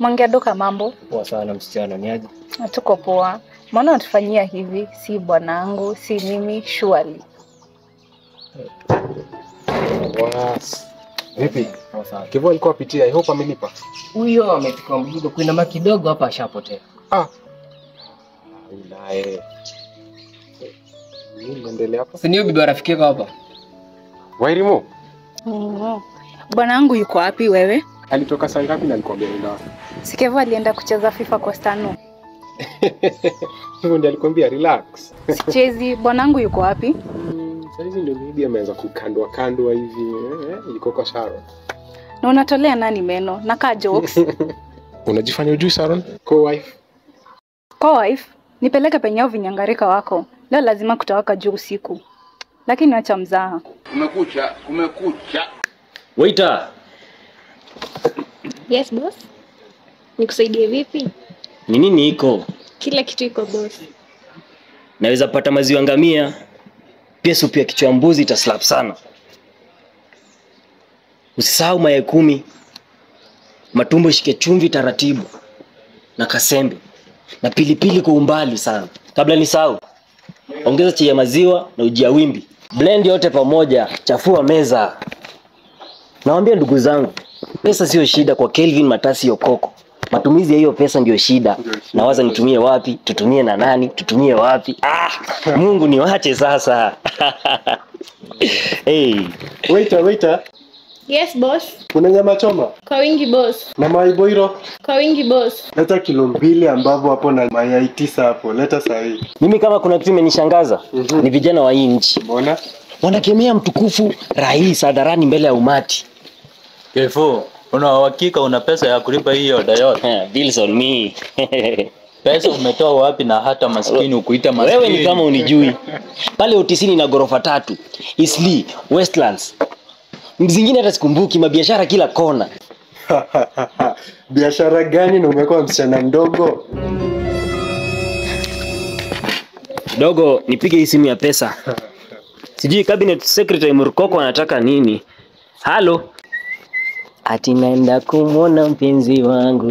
Mwangia doka mambo. Poa sana msichana, ni aje? Tuko poa. Mbona unatufanyia hivi? Si bwanangu, si mimi, surely. Was. Vipi? Poa sana. Kevo alikuwa apitia, I hope amelipa. Huyo amechukua mzigo kuinama kidogo hapa ashapotea. Ah. Unae. Nini endelea hapa? Si ndio bibi rafiki yako hapa? Wairimu. Bwanangu yuko wapi wewe? Alitoka saa ngapi na alikuwa ameenda wapi? Si Kevo alienda kucheza FIFA kwa Stano. Hivyo ndiye alikwambia relax. Sichezi, bwanangu yuko wapi? Saizi ndio bibi ameanza kukandwa kandwa hivi, yuko kwa Sharon. Na unatolea nani meno? Nakaa jokes. Unajifanya ujui Sharon? Co-wife. Co-wife? Nipeleke penye hao vinyangarika wako. Leo lazima kutawaka juu usiku. Lakini acha mzaha. Kumekucha, kumekucha. Waiter. Yes boss. Nikusaidie vipi? Ni nini iko? Kila kitu iko boss. Naweza pata maziwa ngamia. Pia supu ya kichwa mbuzi itaslap sana. Usisahau mayai 10. Matumbo shike chumvi taratibu. Na kasembe. Na pilipili kwa umbali sana. Kabla nisahau, ongeza chai ya maziwa na uji ya wimbi. Blend yote pamoja, chafua meza. Nawaambia ndugu zangu, pesa sio shida kwa Kelvin Matasi Okoko. Matumizi ya hiyo pesa ndio shida. Nawaza nitumie wapi, tutumie na nani, tutumie wapi. Ah, Mungu niwache sasa. Hey. Waiter, waiter. Yes boss. Kuna nyama choma? Kwa wingi boss. Na mayai boiro? Kwa wingi boss. Leta kilo 2 ambavyo hapo na mayai 9 hapo. Leta sahihi. Mimi kama kuna kitu imenishangaza, ni vijana wa hii nchi. Mbona? Wanakemea mtukufu rais hadharani mbele ya umati. Kevo, una uhakika una pesa ya kulipa hii order yote? Bills on me. Pesa umetoa wapi na hata maskini ukuita maskini? Wewe ni kama unijui. Pale Otisini na gorofa 3, Eastleigh, Westlands. Mzingine hata sikumbuki, mabiashara kila kona. Biashara gani na umekuwa msichana mdogo? Dogo, nipige hii simu ya pesa. Sijui cabinet secretary Murkoko anataka nini. Halo. Ati naenda kumuona mpenzi wangu.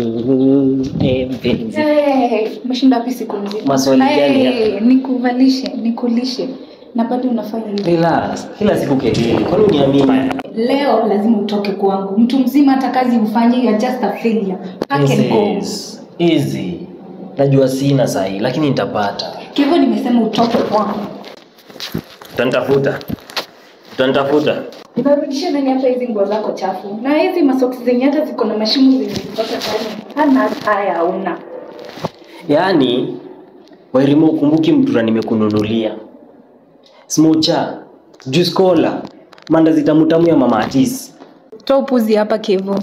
Mpenzi. Hey, umeshinda wapi siku nzima? Maswali gani hapa? Nikuvalishe, nikulishe. Na bado unafanya hivi. Relax. Kila siku kelele. Kwani uniamini? Leo lazima utoke kwangu. Mtu mzima hata kazi ufanye, you are just a failure. Pack and go. Easy. Najua sina sahi, lakini nitapata. Kevo, nimesema utoke kwangu. Utanitafuta. Utanitafuta. Nimerudisha nani hapa hizi nguo zako chafu? Na hizi masoksi zenye hata ziko na mashimo zimetoka ndani. Hana haya hauna. Yaani, Wairimu ukumbuki mtura nimekununulia. Smocha, juice cola, mandazi tamu tamu ya mama Atis. Toa upuzi hapa Kevo.